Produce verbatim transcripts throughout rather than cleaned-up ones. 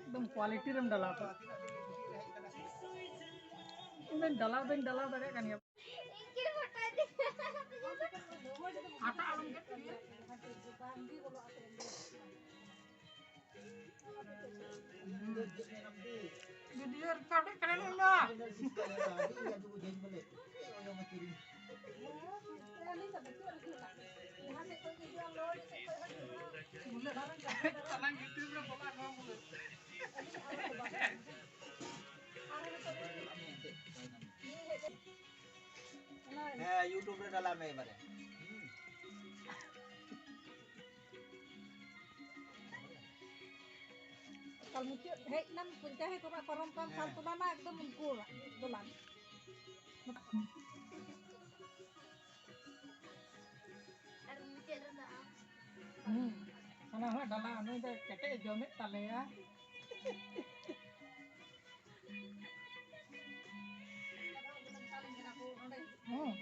ᱮᱠᱫᱚᱢ ᱠᱣᱟᱞᱤᱴᱤ ᱨᱮᱢ ᱰᱟᱞᱟᱣ ᱠᱟᱜᱼᱟ᱾ ᱤᱧ ᱫᱚᱧ ᱰᱟᱞᱟᱣ ᱫᱚᱧ ᱰᱟᱞᱟᱣ ᱫᱟᱲᱮᱭᱟᱜ ᱠᱟᱱ ᱜᱮᱭᱟ᱾ ᱟᱴᱟ ᱟᱲᱟᱝ ᱠᱮᱫ ᱜᱮ᱾ ᱵᱷᱤᱰᱤᱭᱳ ᱨᱮᱠᱚᱨᱰ ᱠᱟᱱᱟ ᱱᱚᱣᱟ᱾ ᱛᱟᱞᱟᱝ YouTube ᱨᱮ ᱵᱚᱞᱚ ᱟᱨᱦᱚᱸ ᱵᱚᱞᱚ᱾ ᱦᱮᱸ, YouTube ᱨᱮ ᱰᱟᱞᱟ ᱢᱮ ᱮᱵᱟᱨᱮ᱾ ᱦᱩᱸ᱾ ᱠᱟᱞ ᱢᱩᱪᱟᱹᱫ ᱦᱮᱡ ᱮᱱᱟᱢ, ᱯᱚᱧᱪᱟᱭᱮᱛ ᱚᱲᱟᱜ ᱯᱟᱨᱚᱢ ᱠᱟᱱ ᱦᱮᱸ᱾ ᱥᱟᱞ ᱛᱚᱞᱟ ᱢᱟ ᱮᱠᱫᱚᱢ ᱩᱱᱠᱩ ᱚᱲᱟᱜ ᱫᱚᱞᱟᱱ᱾ ᱟᱨ ᱢᱩᱪᱟᱹᱫ ᱨᱮᱫᱚ ᱟᱢ᱾ ᱦᱩᱸ᱾ ᱚᱱᱟ ᱦᱚᱸ ᱰᱟᱞᱟ, ᱱᱩᱭ ᱫᱚ ᱠᱮᱴᱮᱡ ᱮ ᱡᱚᱢᱮᱫ ᱛᱟᱞᱮᱭᱟ᱾ ᱦᱩᱸ᱾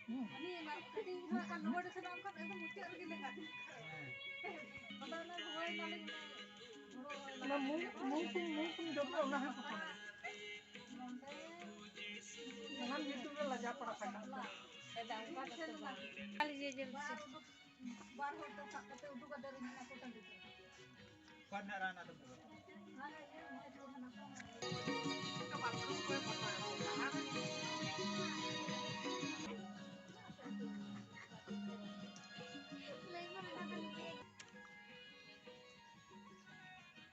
ᱦᱩᱸ᱾ ᱚᱱᱟ ᱢᱩ-, ᱢᱩ ᱠᱚ, ᱢᱩ ᱠᱚ ᱡᱚᱢᱟ, ᱚᱱᱟ ᱦᱚᱸ ᱥᱟᱯᱷᱟ᱾ ᱡᱟᱦᱟᱸ YouTube ᱨᱮ ᱞᱟᱡᱟ ᱯᱟᱲᱟ ᱠᱟᱱᱟ᱾ ᱵᱟᱨ ᱦᱚᱲ ᱛᱮ ᱥᱟᱵ ᱠᱟᱛᱮ ᱩᱰᱩᱠ ᱠᱟᱛᱮ ᱨᱤᱧ ᱢᱮᱱᱟ ᱠᱚ ᱴᱟᱺᱰᱤ ᱛᱮ᱾ ᱚᱠᱟ ᱨᱮᱱᱟᱜ ᱨᱟᱱ ᱟᱫᱚ ᱯᱩᱨᱟᱹ? ᱦᱟᱱᱮ ᱤᱭᱟᱹ ᱢᱚᱦᱮᱥᱯᱩᱨ ᱦᱟᱱᱟ ᱠᱚ᱾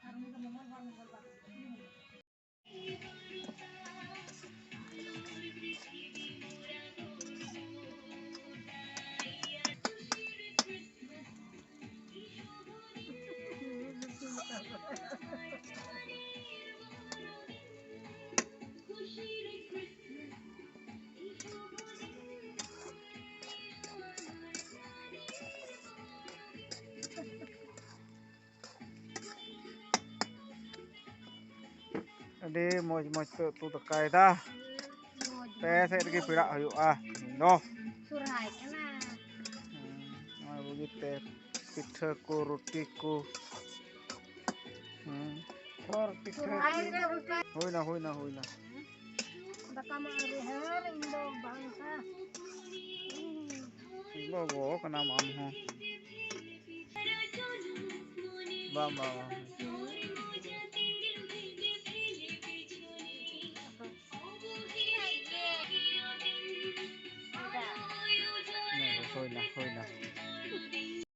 ᱟᱨ ᱩᱱᱤ ᱫᱚ ᱢᱚᱝᱜᱚᱞ ᱵᱟᱨ, ᱢᱚᱝᱜᱚᱞ ᱵᱟᱨ᱾ ᱟᱹᱰᱤ ᱢᱚᱡᱽ ᱢᱚᱡᱽ ᱯᱮ ᱩᱛᱩ ᱫᱟᱠᱟᱭᱮᱫᱟ᱾ ᱢᱚᱡᱽ ᱯᱮ ᱥᱮᱫ ᱨᱮᱜᱮ ᱯᱮᱲᱟᱜ ᱦᱩᱭᱩᱜᱼᱟ ᱤᱧ ᱫᱚ᱾ ᱥᱚᱨᱦᱟᱭ ᱠᱟᱱᱟ᱾ ᱦᱩᱸ, ᱱᱚᱣᱟ ᱵᱩᱜᱤ ᱛᱮ ᱯᱤᱴᱷᱟᱹ ᱠᱚ, ᱨᱩᱴᱤ ᱠᱚ᱾ ᱦᱩᱸ᱾ ᱪᱷᱚᱨ ᱯᱤᱴᱷᱟᱹ᱾ ᱥᱚᱨᱦᱟᱭ ᱨᱮ ᱨᱩᱴᱤ᱾ ᱦᱩᱭᱱᱟ, ᱦᱩᱭᱱᱟ, ᱦᱩᱭᱱᱟ᱾ ᱫᱟᱠᱟ ᱢᱟ ᱟᱹᱣᱨᱤ ᱦᱟᱹᱨ, ᱤᱧ ᱫᱚ ᱵᱟᱝ ᱠᱟ᱾ ᱜᱚᱜᱚ ᱠᱟᱱᱟᱢ ᱟᱢ ᱦᱚᱸ᱾ ᱵᱟᱝ, ᱵᱟᱝ, ᱵᱟᱝ᱾ ᱦᱩᱭᱱᱟ, ᱦᱩᱭᱱᱟ᱾